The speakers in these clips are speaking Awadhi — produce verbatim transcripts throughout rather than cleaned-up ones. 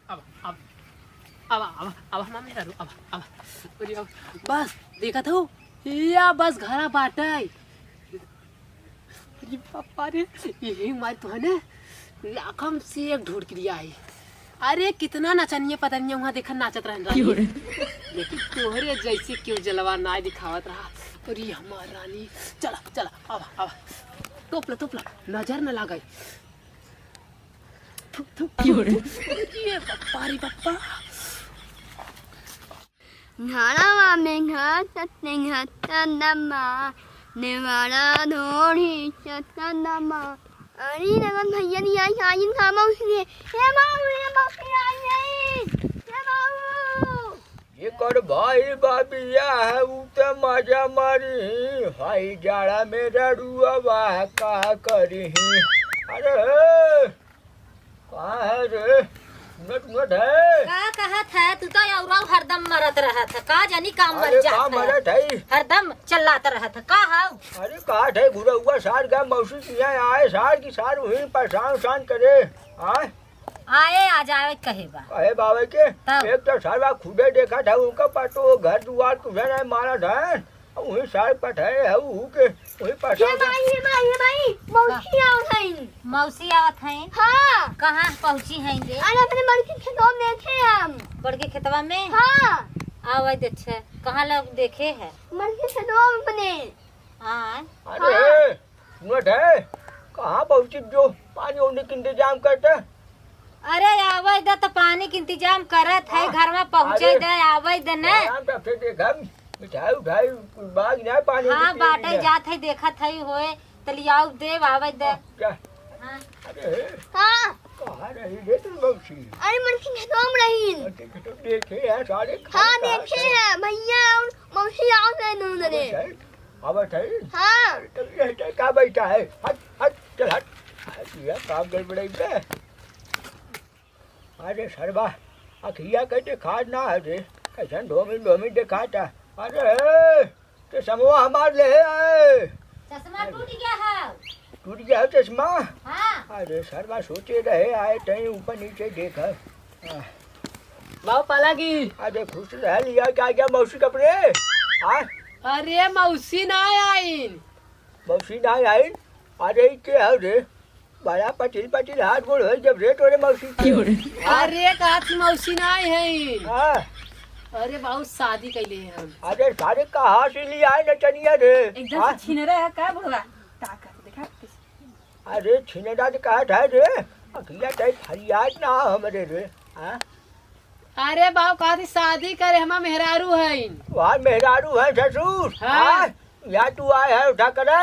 अब, अब, अब, अब, अब हमार मेहरारू, अब, अब, अरे अब, बस, देखत हो, या बस घरा बाटइ। अरे बापा रे, यही मार तो है ना, लाखम से एक ढूंढ के लिया है। अरे कितना नचनिया पतनिया वहाँ देखन नाचत रहन रही। क्यों रे? लेकिन तोहरे जैसे क्यों जलवा ना दिखावत रहा। अरे हमार रानी, चला, चला, अब, अब, तोपला, तोपला, नजर न लागे। थु, थु, थु। क्यों रे? अरे बप्पा रे बप्पा। घरवा में घास से घास नमा, नेवारा ढोढ़ी चटनमा। अरे रंगन भैया दिया आई खामा उसने। हे बाबू, हे बाबू, आई, आई। हे बाबू। एकर भाई बा बियाह, उ त मजा मारी, हाई जाड़ा में रड़ुआ वाह का करी। अरे, का है रे? सुनत, सुनत है? का कहत है? तू तो औरौ हरदम मरत रहत है। का जानी काम मर अरे, जात का है। मरत है? हरदम चिल्लात रहत है। का हौ? अरे, का है? घुरौआ सार गा मौसी किया आए, सार की सार वहीं परेशान, उरेशान करे। आए? आए, आ जावे कहे बा। कहे बावे के? तब? एक तो साला खुदे देखत है, उनका पतो घर दुआर तुझे नहीं मारत है। वही साल पठाए है, ऊ के, वही हे पठाए। माई, हे माई, हे माई, मौसी का? आवत हईन। मौसी आवत हईन? हाँ। कहाँ पहुँची हईन रे? अरे, अपने बड़की खेतवा में देखे हम। बड़की खेतवा में? हाँ। आवे दे, अच्छा, कहाँ लोग देखे है? बड़की खेतवा में अपने। हाँ। अरे, हाँ। सुनत है, कहाँ पहुँची जो पानी उनी के इंतजाम करते? अरे, आवे दे तो पानी के इंतजाम करत है, हाँ, घर में पहुँचे अरे, दे, आवे दे न। आराम से फिर देखम, मिठाई उठाई, बाग ना पानी हाँ, उनी के बाटे पीने। जात है, देखत है होए, तलियाऊ देव, आवे दे। हाँ, क्या? हाँ। अरे, हाँ। कहाँ रही रे तुम मौसी? अरे, मन की खेतवा में रही। और देखे तो देखे हैं सारे हाँ, खाए देखे हैं। हैं, भैया और मौसी आओ गए दोनों जने। आवत है? आवत है? हाँ। अरे, तब ये तो का बैठा है? हट, हट, चल हट। आज यह काम गड़बड़ाई बे। अरे सरवा, अखिया के देखात ना है रे। कैसन ढोमी ढोमी देखाता। अरे, चश्मवा हमार ले आए। चश्मा टूट गया है। टूट गया है चश्मा? हाँ। अरे सरवा, सोचे रहे आए तई ऊपर नीचे देखा। हाँ। बाऊ पालागी। अरे खुश रह लिया, क्या क्या मौसी कपड़े? हाँ? अरे मौसी ना आइन। मौसी ना आइन? अरे ई के हौ रे? बड़ा पटिल पटिल हाथ गोड़ होई जब रे तोरे मौसी के। क्यों रे? हाँ? अरे का थी मौसी ना आई है। हाँ। अरे बाऊ शादी कैले हैं हम। अरे सारे कहाँ से ले आए नचनिया रे? एकदम हाँ? से छिनरा है का बुढ़वा? ताकत देखा किस अरे छिनरा के कहत है रे, अखिया तई फरियाद ना हमरे रे, हाँ? अरे बाऊ, कहत ही शादी करे, हमार मेहरारू हईन। वहाँ मेहरारू है ससुर? हाँ। हाँ? यहाँ तू आए है उठा करे,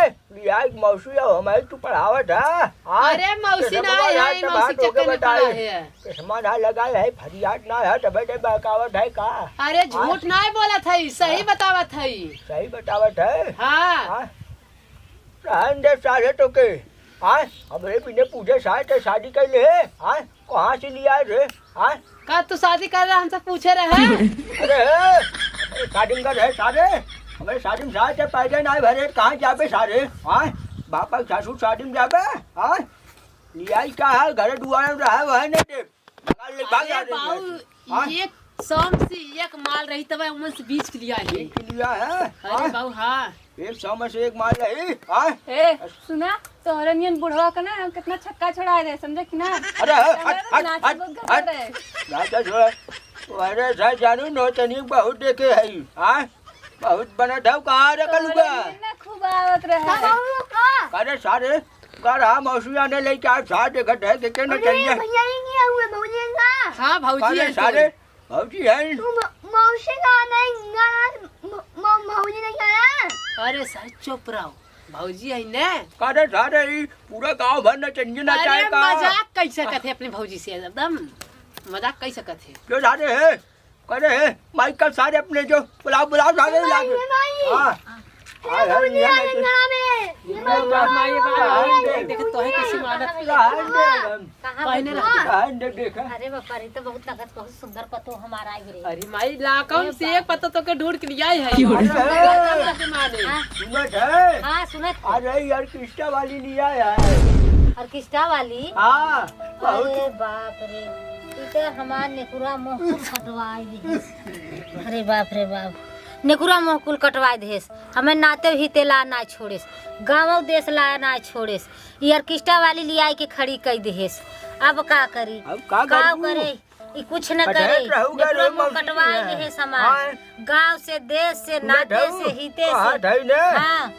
यहाँ एक मौसी और हमारी तू पढ़ावत है, हाँ? अरे मौसी चश्मा ना है, है, तब मौसी हाथ होके चक्कर में बताई। पड़ा है। चश्मा ना लगाए है, फरियाद ना है, तबे ते बहकावत है का? अरे हाँ? झूठ ना बोलत है, सही हाँ। बतावत है। सही बतावत है? हाँ। हाँ? रहन दे सारे तोके। आय, हमरे बिने पूछे सारे ते शादी कैले है। आय, कहाँ से लिया रे? आय, का तू शादी कर रहा हमसे पूछे रहे? अरे, हमरे शादी में रहे सारे। हमरे शादी में सारे ते पैदा ना भरे, कहाँ जाबे सारे? आय, बापा के सासू शादी में जाबे? आय, लियाई का है, घरे दुआरे में रहे, वह नहीं दे। भाग ले, भाग अरे जा रे, बाऊ, हाँ? एक सौ में से एक माल रही तब उमन से बीच के लिया है। बीच के लिया है? अरे हाँ? बाऊ, हाँ। एक सौ में से एक माल रही, हाँ? ए, सुना, तोहरे नियन बुढ़वा का ना हम कितना छक्का छोड़ा दे, समझे कि ना? अरे, हट, हट, हट, नाचे हट, बहुत हट। गजब है। नाचे छोड़ा। अरे, सर जानू, नौटंकी बहुत देखे है, हाँ? बहुत बनत हौ, कहाँ रखल हुआ? तोहरे में ना खूब आवत रहे। का बाबू का? अरे सारे, का रहा मौसी आने लेके आज साथ देखत है, देखे न अरे, चलिए। भैया ही नहीं हुए, भौजी का? हाँ, भौजी अरे है सारे, तोर। भौजी है। तू म-, मौसी का नहीं, गाना म-, म-, भौजी नहीं आया? अरे सर, चुप रहो, भौजी है ने। अरे सारे, ई पूरा गांव भर नचनिया अरे, नचाए का। मजाक कैसे करते अपने भौजी से, एकदम मजाक कैसे करते। जो सारे है, करे है, माइकल सारे अपने जो बुलाओ, बुलाओ सारे ए माई, लागे। ए माई। हाँ। ए आय, आय, भौजी, ये आय, नहीं। अंगना में। ये ये माई, माई, माई, माई, माई, देख, देख, तोहे कैसे मानत। रहन दे हम। कहाँ पहने बैठा? रहते। रहन दे, देखा। अरे बापा रे, तो बहुत नगद, बहुत सुंदर पतो हमारा आई रे। अरे माई, लाखम ए से एक बाप। पतो तोके ढूंढ के लिया है। अरे, अरे, माने। हाँ। सुनत है? हाँ, सुनत है। अरे, ये ऑर्केस्ट्रा वाली लिया है। ऑर्केस्ट्रा वाली? हाँ, बहुत। अरे बाप रे, ई हमार नेकुरा मोह कुल कटवाए देहेस। अरे बाप रे बाप, नेकुरा मोह कुल कटवाए देहेस। हमें नाते ही तेला ना छोड़ेस, गाँव देश ला ना छोड़ेस। ई ऑर्केस्ट्रा वाली लियाई के खड़ी कई देहेस। अब का करी? अब का गाँव करबू? करे, ई कुछ न करे। रहू का नेकुरा रे मोह मौसी कटवाए है। देहेस हमार। हाँ। गाँव से, देश से, नाते से, हिते से। हाँ,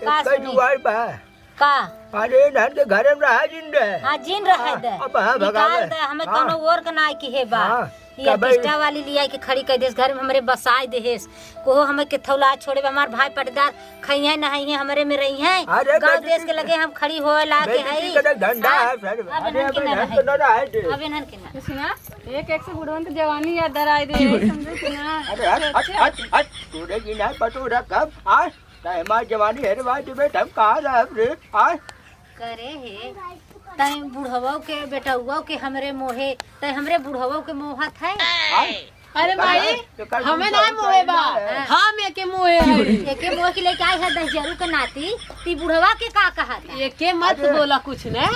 का सुनी? का? अरे, इन्हन के घरे में रहा जिन रहे। हाँ, जिन रहे दे। अब हाँ, निकाल भगावे। दे, हमें हाँ। कौनो और के ना की है बा। हाँ, ये तबे। ऑर्केस्ट्रा वाली लिया के खड़ी कर देस, घर में हमरे बसाए देहेस। कोहो हमें के थौला छोड़े बा, हमार भाई पटदार खइहे नहाइहे, हमरे में रहिहे। अरे, गाँव बेटी देश के लगे हम खड़ी होए ला के बेटी हई। के धंधा हाँ, है, सर। अब अरे, इन्हन के अब ना इन्हन रहे। के ना रहे दे। अब इन्हन के ना। सुना, एक एक से बुढ़वन के जवानी याद दराए दे, समझे कि ना? अरे, हट, हट, हट, हट। तोरे की ना पटो रखब, हाँ? तै हमार जवानी हेरवा देबे, त हम कहाँ रहब रे? आय? करे हे, तै बुढ़वो के, बेटउवो के हमरे मोहे, तै हमरे बुढ़वो के मोहत है। आय? अरे एकर भाई, एकर हमें ना मोहे बा। हाँ। हम एके मोहे है। एके मोहे के लेके आए है दहिजरू के नाती, ती बुढ़वा के का कहा था? एके मत अरे। बोला कुछ ने।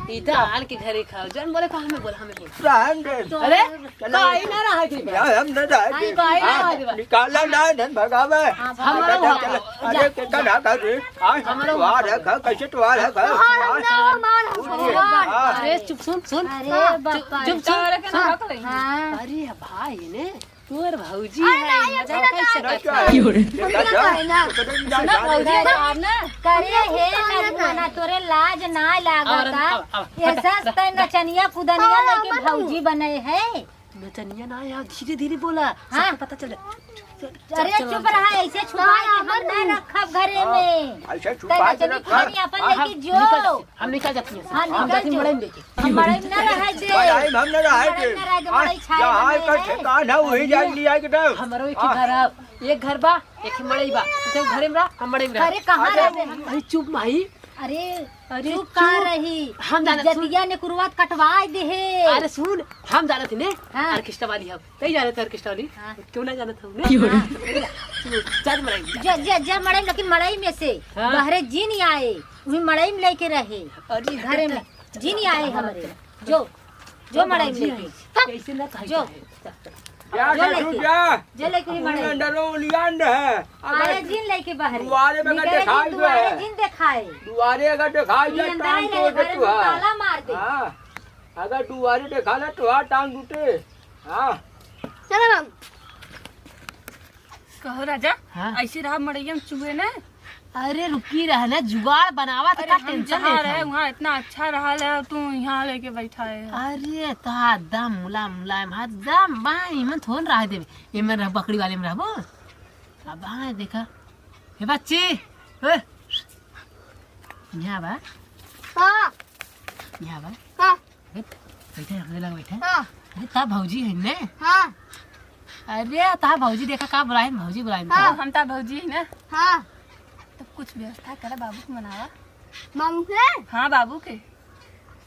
ई तो आन के घरे खाओ। जन बोले का हमें बोला, हमें बोला। रहन दे। तो अरे, चलो। काई ना रहा थी बा। यार, हम ना रहा थी। काई ना हाँ, रहा थी बा। निकाला ना, धन भगावे। हाँ, हमारा चलो, हुआ। चलो। अरे, जा, कितना जा। ना कर रे? हाँ, हमारा हुआ। तुहार है घर, कैसे तुहार है घर? हाँ, हाँ। हमारा हुआ। हाँ। अरे, चुप, सुन, सुन। अरे, हाँ, बापा। चुप, चुप, सुन, तोहरे के सुन। ना रख लेंगे। हाँ। अरे, भाई ने, तोर भौजी अरे, है, ना, ये मजाक कैसे करता है? देखा, देखा, सुना, भौजी, देखा, ना, ना, करे हे, ना, ना, तोरे लाज ना लागता। अब, अब, अब, ऐसा हट, हट, तै नचनिया कुदनिया हाँ, लेके मत भौजी बने है। नचनिया ना यार, धीरे धीरे बोला, हाँ। सबको पता चल जाए। अरे चुप रहा, ऐसे छुपा के हम ना रखब घरे में। ऐसे छुपा के रखब। अपन लेके जो। हम निकल जाते हैं। हाँ, हम निकल जाते हैं मड़ई में लेके। हम मड़ई में ना रह दे। मड़ई में हम ना रह दे। मड़ई में ना रह दे, मड़ई छाया में है। ठिकाना वही जान लिया के दे। हमारो एक ही घर है, एक घर बा, एक ही मड़ई बा। तो घरे में रह, हम मड़ई में रह। अरे कहाँ रह दे हम? अरे चुप माई। अरे, अरे, चुप का चुप। रही? हम जानत, सुन। इज्जतिया ने कुरवात कटवाए दे हे। अरे सुन, हम जानत ही ने, हाँ। ऑर्केस्ट्रा वाली हम। तई जानत है ऑर्केस्ट्रा वाली? हाँ। क्यों ना जानत हूँ ने? क्यों रे? हाँ। चल, चल मड़ई में जा। जा, जा, जा मड़ई में, लेकिन मड़ई में से हाँ। बहरे जिन आए, उही मड़ई में लेके रहे। अरे, घरे में जिन आए हमरे। जो। जो मड़ई में लेके। कैसे ना खाई जो। जाए? जा, जो जा, लेके। जा। जो लेके ही मड़ई। उलियान डरो, उलियान रहे। अरे अगर जिन लेके बाहर। दुआरे में अगर निकले देखाई जिन, दुआरे दे। जिन देखाए। दुआरे अगर देखाई ये दे, अंदर टांग ही तोड़ रहे, दे घर तू, में हाँ। ताला मार दे। हाँ। अगर दुआरे देखा ले तो हाँ, टांग टूटे। हाँ। चलो बाबू। कहो राजा, हाँ। ऐसे रहा मड़ैया में चूहे ना। अरे रुकी रह ना, जुगाड़ बनावा तो अरे का हम tension जहाँ लेत रहे, हऊ? वहाँ इतना अच्छा रहा ले, तू यहाँ लेके बैठा है। अरे ता दम मुला मुलायम, हाथ दम बाई, इमन थोन रह देबे। इमन रह, बकरी वाले में रहबो। अब हाँ देखा, हे बच्ची, ए, यहाँ बा। हाँ। यहाँ बा। हाँ। बैठ, बैठे, हमरे लगे बैठे। हाँ। अरे, ता भौजी है ने? हाँ। अरे, ता भौजी देखा का बुलाइन, भौजी बुलाइन हाँ। ता। हम ता भौजी है ना? हाँ। तो कुछ व्यवस्था करे, बाबू के मनावा। बाबू के? हाँ, बाबू के।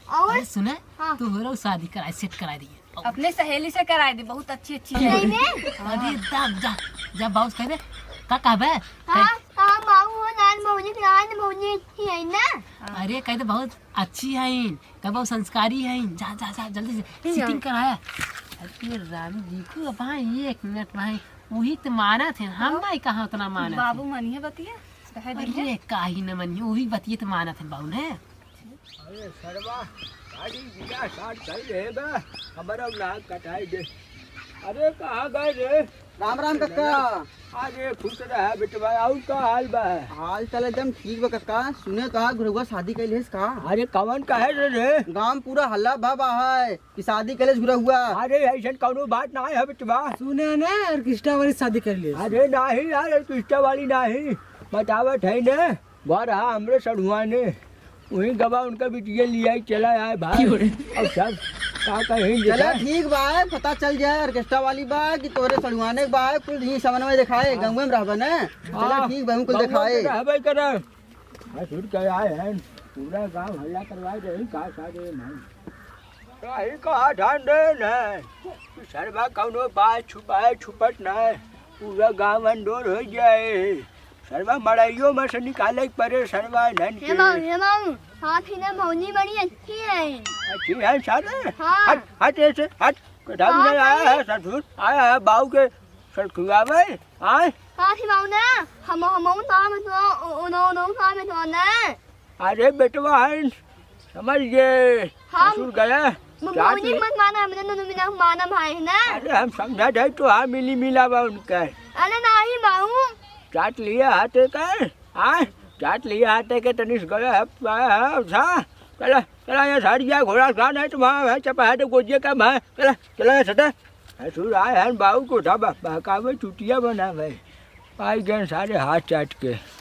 और? अरे, सुने, हाँ। तू हो रहा शादी कराए, set कराए दिए। अपने सहेली से कराए दे, बहुत अच्छी, अच्छी है। सही में? अरे, जा, जा, जा, बाबू से कह दे, का कहबे? हाँ, कह हाँ, बाबू हो, नान भौजी, नान भौजी ही है ना? अरे, कह दे, बहुत अच्छी है। कबो संस्कारी है, जा, जा, जा, जल्दी से ए, setting कराया। अरे रानी, देखो भाई, एक मिनट भाई, वही तो मानत है, हम हाँ। भाई कहाँ उतना मानत है। बाबू मनिए बतिया, रहे दीजिए। अरे काहे न मनिए, वही बतिए तो मानत है बाबू ने। अरे सरवा, गाड़ी बिया साथ कर ले बे, हमारा नाक कटाई दे। अरे कहाँ गए रे? राम राम कक्का। अरे खुश रहा बेटवा, और का हाल बा? हाल चाल एकदम ठीक बा कक्का। सुने तो घुरहुआ शादी कैले हस का? अरे कवन कहे रे रे? गांव पूरा हल्ला बा बा है कि शादी कैले घुरहुआ। अरे ऐसन कौनो बात ना है बेटवा। सुने ना ऑर्केस्ट्रा वाली शादी कर ले। अरे नहीं यार, ऑर्केस्ट्रा वाली नहीं, बतावत है ना। बा रहा हमरे सड़ुआ ने, वही गवा उनका बिटिया लिया ही चला आए भाई। क्यों रे? अब सब का कहीं चला देखा? ठीक बा, पता चल जाए ऑर्केस्ट्रा वाली बा कि तोरे सड़ुआने बा, कुल यही समन्वय दिखाए, हाँ। गंगवे में रहबे ने। चला हाँ, ठीक बा, कुल गंगवे में दिखाए। रहबे करे। बस उठ के आए हैं, पूरा गांव हल्ला करवाए रही का सारे नहीं। रही का ध्यान दे नहीं, सरवा कौनो बात छुपाए छुपत नहीं, पूरा गांव अंडोर हो जाए। सरवा मड़ाइयो में से निकाले के परे सरवा धन हे के। माऊ, हे माऊ, हाँ, फिर ना भौजी बड़ी अच्छी है। अच्छी है सारे? हाँ। हट, हट ऐसे, हट। कथा भी नहीं आया है ससुर, आया है बाऊ के ससुरावे। आए। हाँ थी बाऊ ना, हम हम काम है तो उनो उनो काम है तो ना। अरे बेटवा है, समझ गए। हम ससुर गया। मम्मी मत माना, हमने दोनों मिला माना भाई है ना। अरे हम समझा जाए तो हाँ मिली मिला बा उनका। अरे नहीं बाऊ। चाट लिया हाथे का। हाँ, चाट लिया हाथे के तनिस गया है, पाया है, अच्छा। चला, चला, ये साड़िया घोड़ा सा नहीं तो वहाँ है, चपा है तो गोजिए का भाई। चला, चला, ये सटे। ससुर आए हैं बाऊ को था बा-, बहकावे चुटिया बना भाई। पाई गए सारे हाथ चाट के।